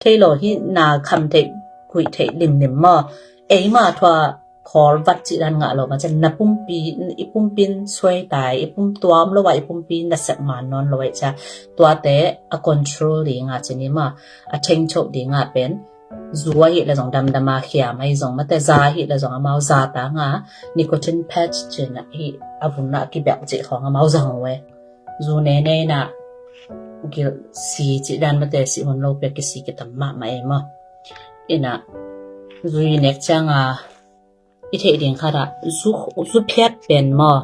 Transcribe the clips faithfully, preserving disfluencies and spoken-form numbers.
thei lo hi, na kham theih, kuih theih limlim maw. Eima thua khawl vat cih dan ngah lo ma ciang na pumpi, i pumpi in suai tai, i pum tuam lo a, i pumpi nasep man nawn lo a, i cia tuate a control ding a ci ni maw, a thengchoh ding a pen zu ahi le zong damdam a khiam ahi zong mate, za ahi le zong amau za tang a nicotine patch cih na hi, a vun a kibelh cih khawng amau zang uh e. Zu nene in a gil si cih dan mate, si hun lo pia kisi kitam mahmah e maw. In a zu i nek ciang a i theih ding khat ah zu, zu phiat pen maw,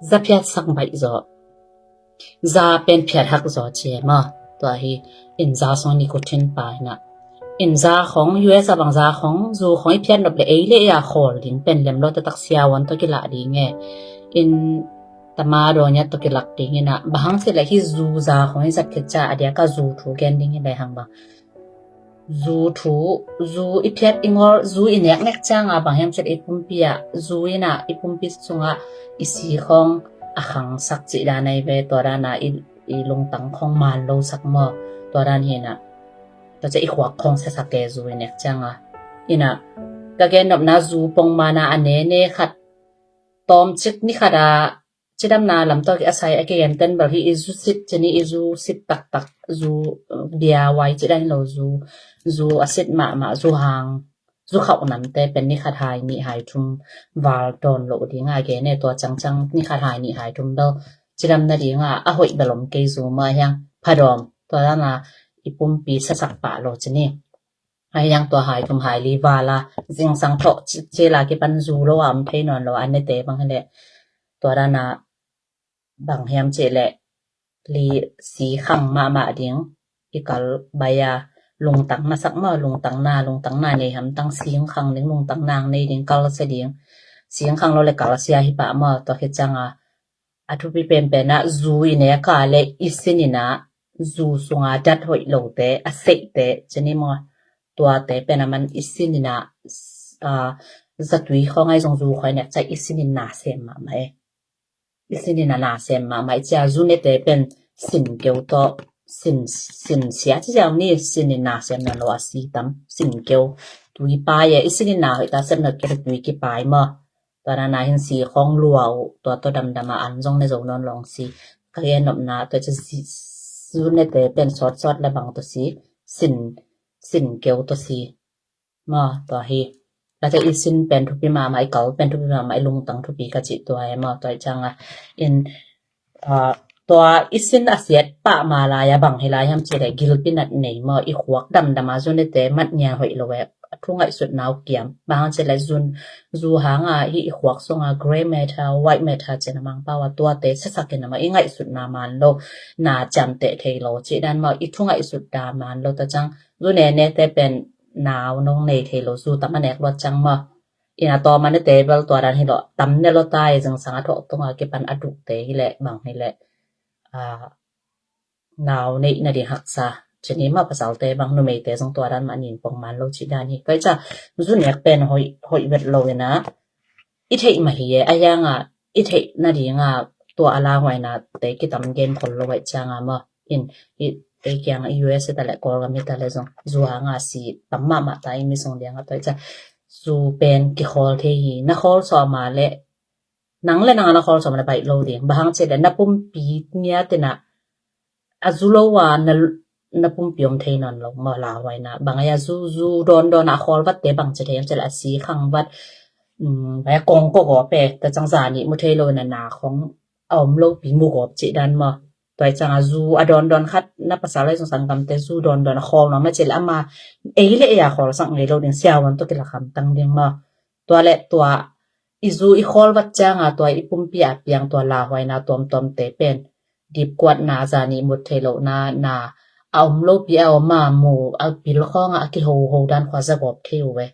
za phiat sak baih zaw, za pen phiat hak zaw ci e maw. Tua hi in za sung nicotine pai na, in za khong U S a bang za khong zu khong i phiat nop le ei le ei a khawl ding pen lem lo, taktak siavuan tawh kilah ding e. In tama daw nia tawh kilak ding in a, bang hang ci le hi zu za khong i zat khit cia a diak a zu thu gen ding hi le hang bang. Zu thu, zu i phiat i ngol, zu i nek nek ciang a bang hiam ci le i pumpi ah, zu in a i pumpi sung a i si khong a khangsak cih dan ahi ve, tua dan a i, i lungtang khong man lo sak maw, tua dan hi na. Tua cia i khuak khong siasak e zu i nek ciang a. In a ka gen nopna zu pong man a a nene khat tawmcik ni khat a cidamna lam tawh a sai a kigen ten bel hi i zu sit ci ni, i zu sit taktak, zu, uh, bia wai ci dan lo, zu, zu a sit mahmah, zu hang, zu khauh namte pen ni khat hai nih hai thum val dawn lo ding a gen e, tua ciangciang ni khat hai nih hai thum bel cidam nading a a hoih bel om kei, zu mah hiang phadawm, tua dan a i pumpi siasak pah lo ci ni. Ahi hang tua hai thum hai li val a zingsang thawh ci, ci la kipan zu lo a om thei nawn lo a nete bang hi le, tua dan a bang hiam ci le li si khang mahmah ding, i kal bai a lungtang na sak maw, lungtang na, lungtang na nei hamtang sing khang ding, lungtang nang nei ding, kal sia ding, sing khang lo le kal sia hi pah maw, tua khit ciang a a thupi penpen ah zu i nek a le i sin in a zu sung a dat hoih lote, a seihte ci ni maw, tuate pen a man i sin in a, a, zatui khawng ahi zong zu khawng i nek cia i sin in na sem mahmah e. I sin in a na sem mahmah i cia zu nete pen sin keu tawh, sin, sin sia ci ziau ni, sin in na sem nawn lo a si tam, sin keu, tui pai e, i sin in na hoih ta sem nawn keu tui kipai maw. Tua na na hin si khawng lua uh, tua tawh damdam a an zong ne zo nawn lo hong si. Ka gen nopna tua cia zu nete pen sawtsawt le bang tawh si, sin, sin keu tawh si. Maw, tua hi. Tua cia i sin pen thupi mahmah, i kal pen thupi mahmah, i lungtang thupi ka cih tua e maw, tua i ciang a. In, ah, tua i sin a siat pah ma lai a bang hi lai hiam ci le gilpi nat nei maw, i khuak damdam a zu nete mat ngian hoih lo e, a thu ngaihsutna uh kiam. Bang hang ci le zu, zu hang a hi i khuak sung a grey matter, white matter ci na Mangpau a, tuate siasak in a maw, i ngaihsutna man lo, na ciamteh thei lo cih dan maw, i thu ngaihsutna man lo ta ciang, zu nenete pen nau nong nei thei lo, zu tam a nek luat ciang maw. In a tawm a nete bel tua dan hi lo, tam ne lo ta e, zingsang a thawh tung a kipan a dukte hi le, bang hi le, ah, nau neih nading haksa ci ni maw, pasalte bang, numeite zong tua dan mah nin pong man lo cih dan hi. Tua i cia zu nek pen hoih, hoih vet lo in a, i theih mah hi e, a hiang a i theih nading a tua a lauhuainate kitam gen khol lo a i ciang a maw. In, i, ei kiang a U S a ta le Kawlgam hi ta le zong zu hang a si tam mahmah ta i mi sung liang a, tua i cia zu pen kikhawl thei hi, na khawl sawm a le, nang le nang a na khawl sawm a le baih lo ding. Bang hang ci le na pumpi ngiat in a, a zu lo a na, na pumpi om thei nawn lo maw, lauhuai na. Bang a zu, zu dawndawn a khawl vatte bang ci thei hiam ci le a si khang vat, um, bang a kong ko gawp e, ta ciang zani mu thei lo in a na khong a om lo pi mu gawp cih dan maw. Tua i ciang a zu a dawndawn khat na pasal a i zong sanggamte zu dawndawn a khawl nuam a ci le ama ei le ei a khawl sak ngei lo ding, siavuan tawh kilak hamtang ding maw. Tua le tua i zu i khawl vat ciang a tua i pumpi a piang tua lauhuaina tuamtuamte pen dipkuatna, zani mut thei lohna, na a om lo pi a om a mu a pil khawng a kihoho dan khua za gawp thei uh e.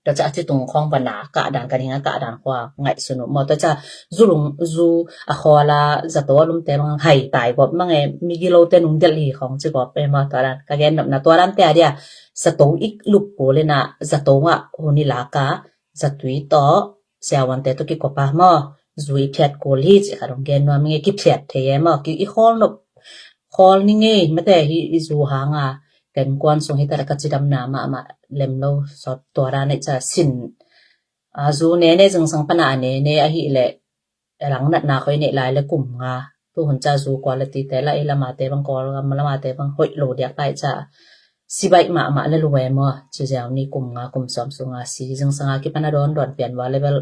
Tua cia a ci tung khawng va na kah dan, kan hing a kah dan khua ngaihsun uh maw. Tua cia zu lung, zu a khawl a zato a lumte bang hai tai gawp mang e, migilote nung delh hi khawng ci gawp e maw. Tua dan ka gen nopna tua dante a dia zato i lup kul in a zato ngah hun i lak a zatui tawh siavuante tawh kikop a maw, zu i phiat kul hi cih khat hong gen nuam ing e. Kiphiat thei e maw, ki i khawl nop, Khawl ni ngei mate hi i zu hanga, ken kuan sung hi ta ka cidamna mahmah lem lo sawt tua dan ei ca sin. A zu nene zingsang pana a nene ahi le, rang natna khoi neih lai le kum nga. Tu hun ca zu quality te la ei lamate bang Kawlgam lamate bang hoih lo diak lai ca. Sibaih mahmah le lue maw, ci ziau ni kum nga kum sawm sunga si zingsanga kipana dawn dawn pian wa level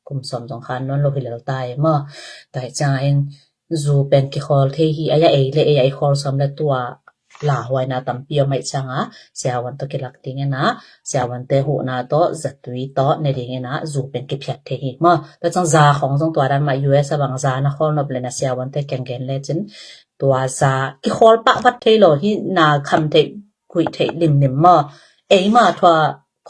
kum sawm zong khan nawn lo hi lel tai maw. Tai ciangin zu pen kikhawl thei hi, a ya ei le ei a i khawl sawm le tua lauhuaina tampi om aih cianga siavuan tawh kilak dingin a, siavuante huhna tawh zatui tawh ne dingin a zu pen kiphiat thei hi maw. Tua ciang za khong zong tua dan mah U S a bang za na khawl nop le na siavuante kenggen lecin tua za kikhawl pah vat thei lo hi, na kham theih guih theih limlim maw. Eima thua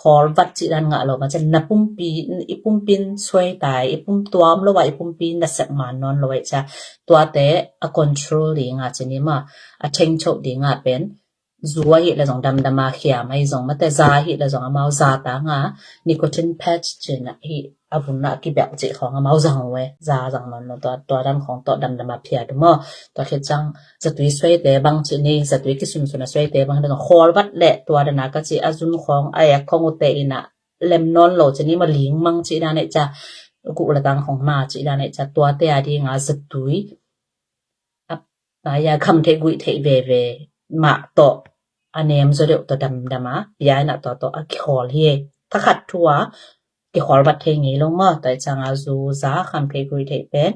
khawl vat cih dan ngah lo ma cian na pumpi, i pumpin suai tai, i pum tuam lo a i pumpi na sep man nawn lo aih cia. Tuate a control dinga ci ni ma, a thengchoh dinga pen zu ahi le zong damdama khiam ahi zong mate za ahi le zong amau za tanga nicotine patch cina hi a vunna kibelh cih khong amau zang uh e, za zang nawn lo tua, tua dan khong tawh damdama phiat uh maw. Tua khit ciang zatui suaite bang cih ni, zatui kisunsun a suaite bang hi le zong khawl vat le tua dana ka cih a zun khong a ek khong ute ina lem nawn lo cih ni maw, ling mang cih dan aih cia, guh le tang khong ma cih dan aih cia, tuate a dinga zatui a, a ya kham theih guih theih veve mah tawh a nem zaw deuh tawh damdama pia ina tua tawh a kikhawl hi. Thakhat thu a kikhawl vat thei ngei lo maw. Tua cianga zu za kham theih guih theih pen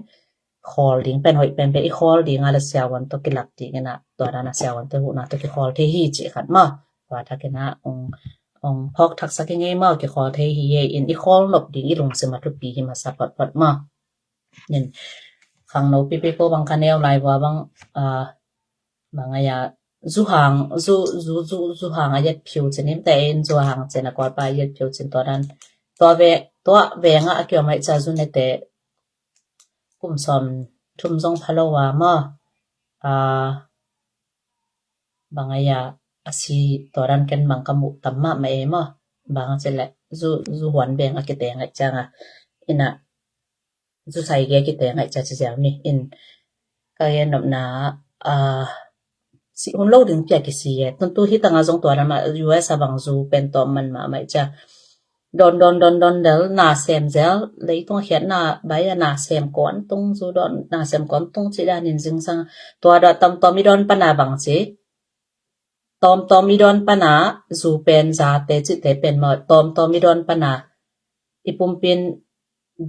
khawl ding pen hoih pen pen i khawl dinga le siavuan tawh kilak dingina tua dana siavuante huhna tawh kikhawl thei hi cih khat maw. Tua thakina ong, ong phawk thaksak i ngei maw, kikhawl thei hi. Ei in i khawl nop ding i lungsim a thupi hi masa photphot maw. Nin khangno pipi ko bang ka neu lai vua bang, a, bang a ya zu hang, zu, zu, zu, zu hang a yet phiu cin im te in zu hang cin a kual pa yet phiu cin tua dan. Tua ve, tua ve nga a kiom ai ca zu ne te kum sawm thum zong phalo a maw. A, bang a ya a si tua dan ken bang ka muh tam mah mah e maw. Bang a ci le zu, zu huan beng a kiteng ai cianga ina zu sai ge kiteng ai cia ci ziau ni in ka gen nopna, a, si hun lo ding pia kisi e. Tuntu hi tanga zong tua dan mah U S a bang zu pen tawm man mah mai cia. Don don don don del na sem zel, leitung a khiat na bai a na sem kuan tung zu don na sem kuan tung ci dan in zingsang tua dua tam tawm i don pana bang ci. Tawm tawm i don pana zu pen zate cite pen maw tawm tawm i don pana i pumpin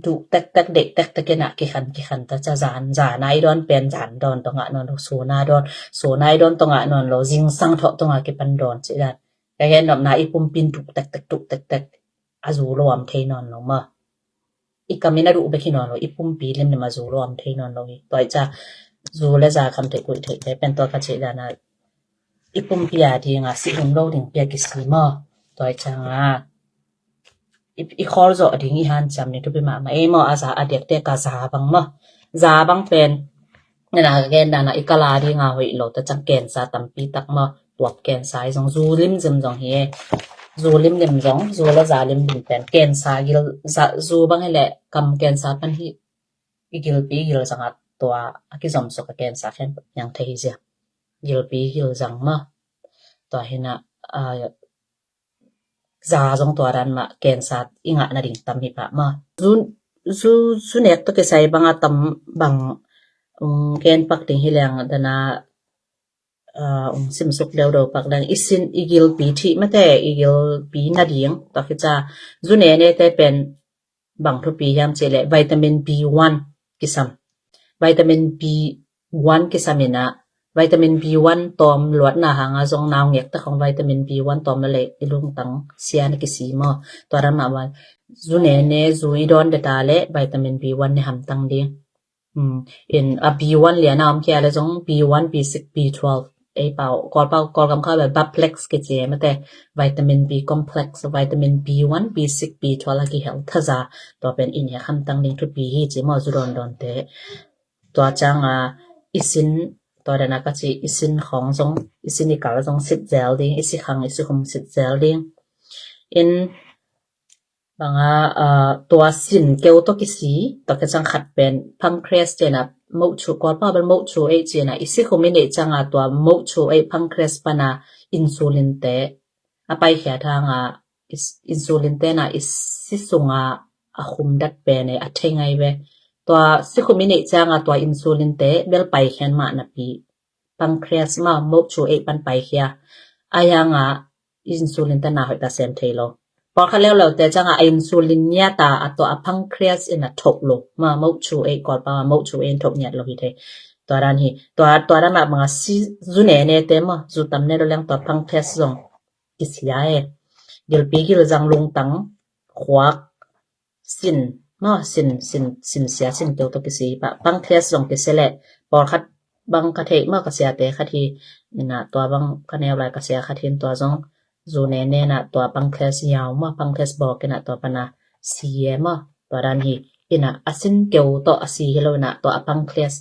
duh tektek deih tektek ina kikhan kikhan ta ca zan, zana i don pen zan don tawh ngah nawn lo, suna don, suna i don tawh ngah nawn lo, zingsang thawh tawh ngah kipan don ci dan. Ka gen nopna i pumpin duh tektek duh tektek a zu lo am thei nawn lo maw. I kamin a duh bek hi nawn lo, i pumpi limlim a zu lo am thei nawn lo hi. Tua i ca zu le za kham theih guih theih te pen tua ka cih dana i pumpi a dinga si hun lo ding pia kisi maw. Tua i canga i, i khawl zawh ding i hanciam ni thupi mahmah ei maw. A za a diakte ka za bang maw. Za bang pen nena ka gen dana i kala dinga hoih lo ta cang kensa tampi tak maw. Tuap kensa i zong zu limzim zong hi e. Zu limlim zong, zu le za limlim pen kensa gil, za, zu bang hi le kam kensa pan hi i gilpi gil zanga tua a kizom suk a kensa khen piang thei hi zia. Gilpi gil zang maw. Tua hina, a, za zong tua dan mah kensa i ngah nading tam hi pah maw. Zu, zu, zu nek tawh kisai banga tam bang, um, ken pak ding hi leng dana, a, um, simsuk deuh deuh pak dang i sin i gilpi thih mate i gilpi nading. Tua khica zu nene te pen bang thupi hiam cih leh vitamin B one kisam. Vitamin B one kisam ina, vitamin B one tawm luatna hanga zong nau ngek ta khong vitamin B one tawm la leh i lungtang sia na kisi maw. Tua dan mah van zu nene zu i dawn deta leh vitamin B one ne hamtang ding. Um, in a B one liana om kia le zong B one, B six, B twelve. Ei pau, Kawl pau, Kawlgam kha bel baplex kici e mate, vitamin B complex, vitamin B one, B six, B twelve a kihel thaza. Tua pen in he hamtang ding thupi hi ci maw zu dawn dawn te. Tua canga i sin, tua dana ka ci i sin khong zong, i sin i kal zong sit zel ding, i sikhang, i sikhum sit zel ding. In Banga, ah, tua sin keu tawh kisi, tua kiciang khat pen pancreas cihna, mochu, Kawlpau bel mochu ei cihna, i sikhum i neih cianga tua mochu ei pancreas pana insulin te a paikhia thanga, is-, insulin tena i si sunga a khum dat pen e, a thei ngai ve. Tua sikhum i neih cianga tua insulin te bel paikhian mah napi pancreas ma mochu ei pan paikhia. Ayanga insulin tena hoih ta sem thei lo. Pawlkhat leuleu te cianga a insulin niata a tua a pancreas in a thok lo. Ma mochu ei, Kawlpau a mochu ei in thok niat lo hi thei. Tua dan hi. Tua, tua dan mah banga si, zu nene te ma, zu tam ne lo leng tua pancreas zong kisia e. Gilpi, gilzang, lungtang, khuak, sin, ma sin, sin, sin sia, sin keu tawh kisi pa. Pancreas zong kisia le, pawlkhat bang ka theih ma ka siate khat hi, ina tua bang ka neu lai ka sia khat hin tua zong, zu nene na tua pancreas yau ma, pancreas bawk ina tua pana si e ma, tua dan hi, ina a sin keu tawh a si hi lo ina tua a pancreas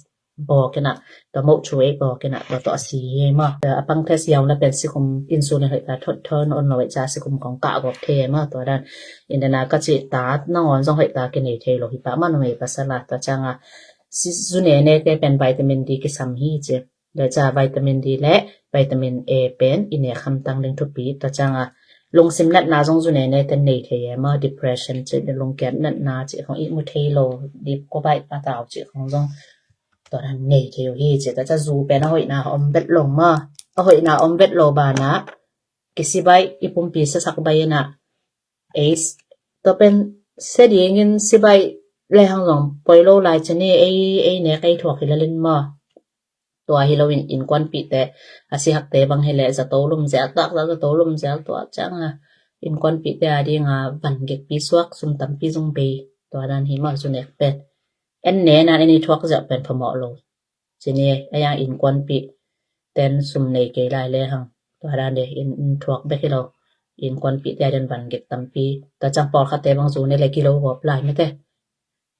bawk ina, tua mochu ei bawk ina, tua tawh a si hi ma. A pancreas yau na pen sikhum insulin hoih ta thot thon on lo ei ca sikhum kong kah gawp thei ma, tua dan. Ina na ka cih ta nangawn zong hoih ta kinei thei lo hi pa ma, numei pasal a, tua cianga si, zu nene te pen vitamin D kisam hi ci. Tua ca vitamin D le vitamin A pen i nek hamtang ding thupi, tua cianga lungsim natna zong zu nene ten nei thei e ma, depression ci, lungkiat natna ci khong, ihmu thei lo, dip ko baih patau ci khong zong tua dan nei thei uh hi ci. Tua ca zu pen a hoihna om vet lo ma, a hoihna om vet lo bana kisi baih, i pumpi siasak baih ina, ei, tua pen sia dingin si baih le hang zong poi lo lai ci ni, ei, ei nek ei thuak hi lalin ma. Tua hi loin innkuanpihte, a sihakte bang hi leh zato lum zel, taksa zato lum zel, tua cianga innkuanpihte a dinga van gekpi suak, sum tampi zong bei, tua dan hi ma zu nek pen. En ne nan en i thuak zel pen phamawh lo ci ni, a yang innkuanpih ten sum nei kei lai le hang, tua dan de in, in thuak bek hi lo. Innkuanpihte a den van gek tampi, tua ciang pawlkhatte bang zu ne le kilo gawp lai mate.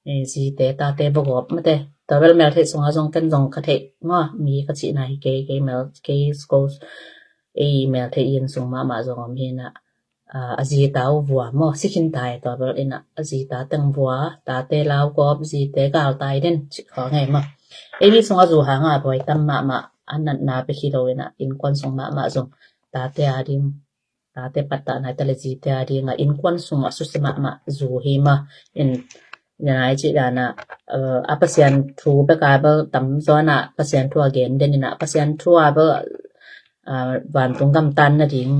Eh, zite, tate va gawp mate. Tua bel mel theih sunga zong ken zong ka theih ma, mi ka cihna hi kei, kei mel, kei school, ei mel theih in sung mahmah zong om hi na. Ah, a zita uh vua maw, si khin tai tua bel ina, a zita teng vua, tate lau gawp, zite gal tai den, ci kha ngei maw. Ei mi sunga zu hanga buai tam mahmah, a natna pek hi lo ina, innkuan sung mahmah zong, tate a ding, tate pattah nai ta le zite a dinga innkuan sung a susia mahmah zu hi ma. In, ina nai cih dana, eh, a Pasian thu beka bel tam zaw na, Pasian thu a gen den ina, Pasian thu a bel, ah, vantung gam tan nading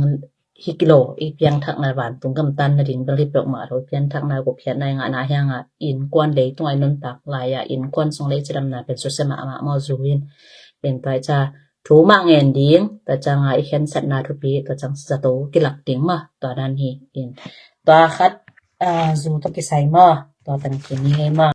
hi kilo, i piangthakna vantung gam tan nading bel hi peuhmah lo, piangthakna gupkhiatna i ngahna hianga innkuan leitunga i nuntak lai-a innkuan sung lei cidamna pen susia mahmah maw zu in. In tua i ca thu mah ngen ding, tua cianga i khensatna thupi, tua ciang zato kilak ding ma, tua dan hi in. Tua khat, ah, zu tawh kisai ma, tua tang kini hei ma.